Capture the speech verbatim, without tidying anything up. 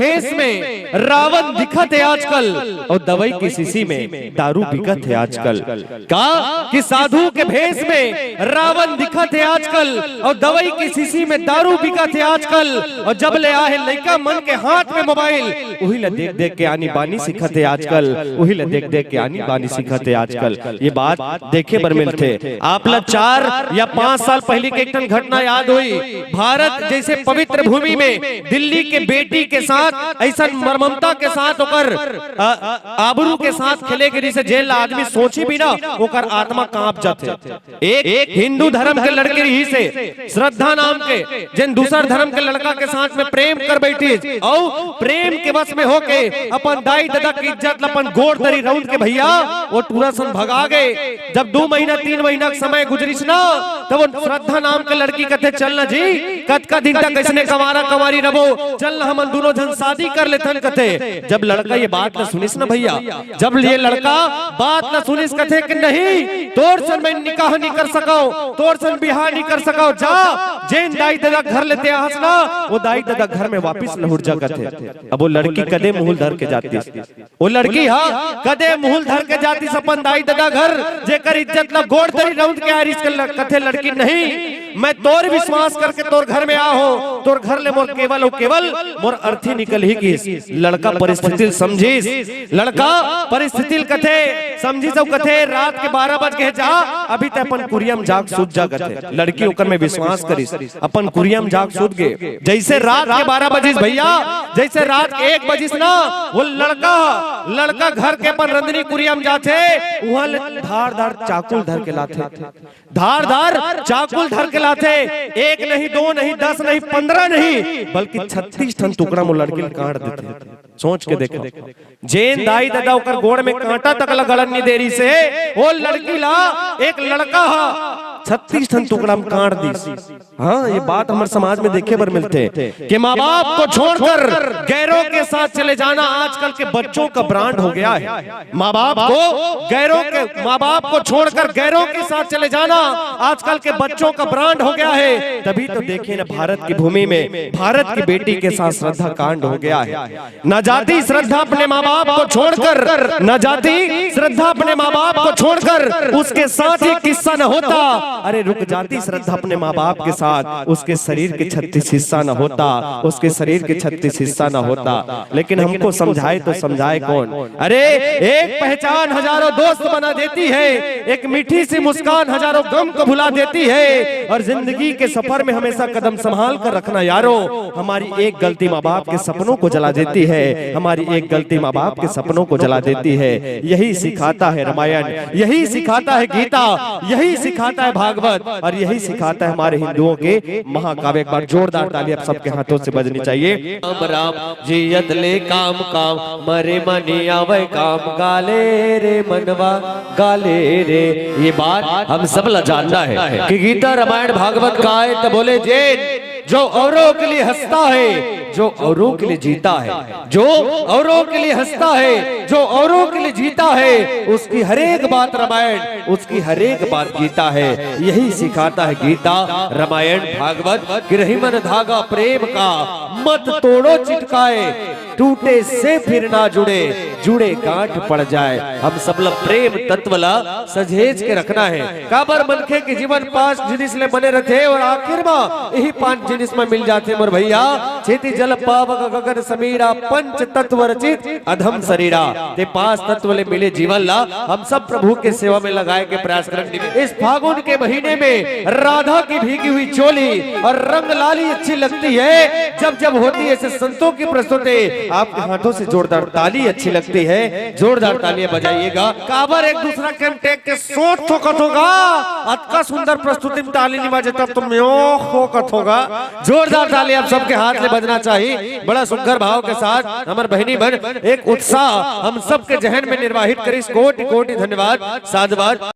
भेष में रावण दिखत हे आजकल, अउ दवई के शीशी में दारू बिकत हे आजकल। का कि साधु के भेष में रावण दिखत हे आजकल, अउ दवई के शीशी में दारू बिकत हे आजकल, अउ जब ले आहे लइका मन के हाथ में मोबाइल, उही ला देख देख के आनी बानी सीखत हे आजकल, उही ला देख देख के आनी बानी सीखत हे आजकल। ये बात देखे बर मिलथे। आप ला चार या पांच साल पहिली के एक ठन घटना याद होही। भारत जइसे पवित्र भूमि में दिल्ली के बेटी के साथ अइसन मर्ममता के साथ ओकर, अ, आबरू के साथ खेले गिरिस हे, जेन ला आदमी सोचही भी ना, ओकर आत्मा कांप जाथे। एक, एक हिंदू धर्म के लड़की रहिस हे, श्रद्धा नाम के, जेन दूसर धर्म के लड़का के साथ में प्रेम कर बइठिस, अउ प्रेम के वश में होके अपन दाई ददा के इज्जत ला अपन गोड़ तरी रउंद के, भइया, वो टूरा सन भगा गे। जब दू महीना, तीन महीना के समय गुजरिस ना, तब वो श्रद्धा नाम के लड़की कथे, "चल ना जी, कतका दिन तक अइसने कंवारा कंवारी रबो, चल ना हमन दूनों झन शादी कर लेथन," कथे। जब लड़का ये बात ला सुनिस ना, भइया, जब ये लड़का बात ला सुनिस, कथे कि, "नहीं, तोर सन मैं निकाह नहीं कर सकव, तोर सन बिहाव नहीं कर सकव, जा, जेन दाई ददा घर ले ते आहस ना, वो दाई ददा घर में वापिस लहुट जा," कथे। अब वो लड़की कदे मुहूं ल धर के जातिस, वो लड़की हा कदे मुहूं ल धर के जातिस अपन दाई ददा घर, जेकर इज्जत ला गोड़ तरी रउंद के आरिस के ल-, कथे लड़की, "नहीं, मैं तोर विश्वास करके तोर घर में आ हों, तोर घर ले मोर केवल अउ केवल मोर अर्थी निकलही," किहिस। लड़का परिस्थिति ल समझिस, लड़का परिस्थिति ल कथे, समझिस अउ कथे, "रात के बारह बज गे हे, जा, अभी ते अपन कुरिया म जाके सुत जा," कथे। लड़की ओकर में विश्वास करिस, अपन कुरिया म जाके सुत गे। जइसे रात के बारह बजिस भइया, जइसे रात के एक बजिस ना, वो लड़का, लड़का घर के अपन रंधनी कुरिया म जाथे, उहां ले धारदार चाकू ल धर के लाथे। धारदार चाकू ल धर के लाथे। एक नहीं, दो नहीं, दस नहीं, पन्द्रह नहीं, बल्कि छत्तीस ठन टुकड़ा म वो लड़की ल काट देथे। सोच के देखो, जेन दाई ददा ओकर गोड़ में कांटा तक ला गड़न नइ दे रिहिस हे, वो लड़की ला एक लड़का हा छत्तीस ठन टुकड़ा म काट दिस। हाँ, ये बात हमर समाज में देखे बर मिलथे कि माँ बाप को छोड़कर गैरों के साथ चले जाना आजकल के बच्चों का ब्रांड हो गया है। माँ बाप को गैरों के, माँ बाप को छोड़कर गैरों के साथ चले जाना आजकल के बच्चों का ब्रांड हो गया है। तभी तो देखिए ना, भारत की भूमि में भारत की बेटी के साथ श्रद्धा कांड हो गया है। ना जाती श्रद्धा अपने माँ बाप को छोड़कर, ना जाती श्रद्धा अपने माँ बाप को छोड़कर, उसके साथ ये किस्सा न होता। अरे रुक जाती श्रद्धा अपने माँ बाप के साथ, उसके शरीर के छत्तीस हिस्सा न होता, उसके शरीर के छत्तीस हिस्सा न होता। लेकिन हमको समझाए तो समझाए कौन? अरे एक पहचान हजारों दोस्त बना देती है, एक मीठी सी मुस्कान हजारों गम को भुला देती है, और जिंदगी के सफर में हमेशा कदम संभाल कर रखना यारो। हमारी एक गलती माँ बाप के सपनों को जला देती है, हमारी एक गलती माँ बाप के सपनों को जला देती है। यही सिखाता है रामायण, यही सिखाता है गीता, यही सिखाता है भागवत, और यही सिखाता है हमारे हिंदुओं के महाकाव्य। एक बार जोरदार ताली आप सबके हाथों से बजनी चाहिए। राम राम जियत ले काम काम, मरे मनी आवे काम, गाले रे मनवा गाले रे। ये बात हम सब ला जानना है कि गीता रामायण भागवत का आय त बोले, जेन जो औरों के लिए हंसता है, जो औरों के लिए जीता है, जो औरों के लिए हंसता है, जो औरों के लिए जीता है, उसकी हर एक बात रामायण, उसकी हर एक बात गीता है। यही सिखाता है गीता, रामायण, भागवत कि रही मन धागा प्रेम का, मत तोड़ो चिटकाए, टूटे से फिर ना जुड़े, जुड़े गांठ पड़ जाए। हम सब ला प्रेम तत्व ला सहेज के रखना है। काबर मनखे के जीवन पांच जिनिस ले बने रथे और आखिर मा यही पांच जिनिस मा मिल जाथे मोर भैया। छेती जल पावक गगन समीरा, पंच तत्व रचित अधम शरीरा। ते पांच तत्व ले मिले जीवन ला हम सब प्रभु के सेवा में लगाए के प्रयास करन। इस फागुन के महीने में राधा की भीगी हुई चोली और रंग लाली अच्छी लगती है जब जब होती है ऐसे संतों की प्रस्तुति। आपके हाथों से जोरदार ताली अच्छी लगती है, जोरदार तालियां बजाइएगा। काबर एक दूसरा के हम देख के सोच थोकत होगा, अतका सुंदर प्रस्तुति में ताली नहीं बजे तब तुम यो हो कत होगा। जोरदार ताली आप सबके हाथ में बजना चाहिए। बड़ा सुंदर भाव के साथ हमर बहिनी बन एक उत्साह हम सबके जहन में निर्वाहित करिस। कोटि कोटि धन्यवाद, साधुवाद।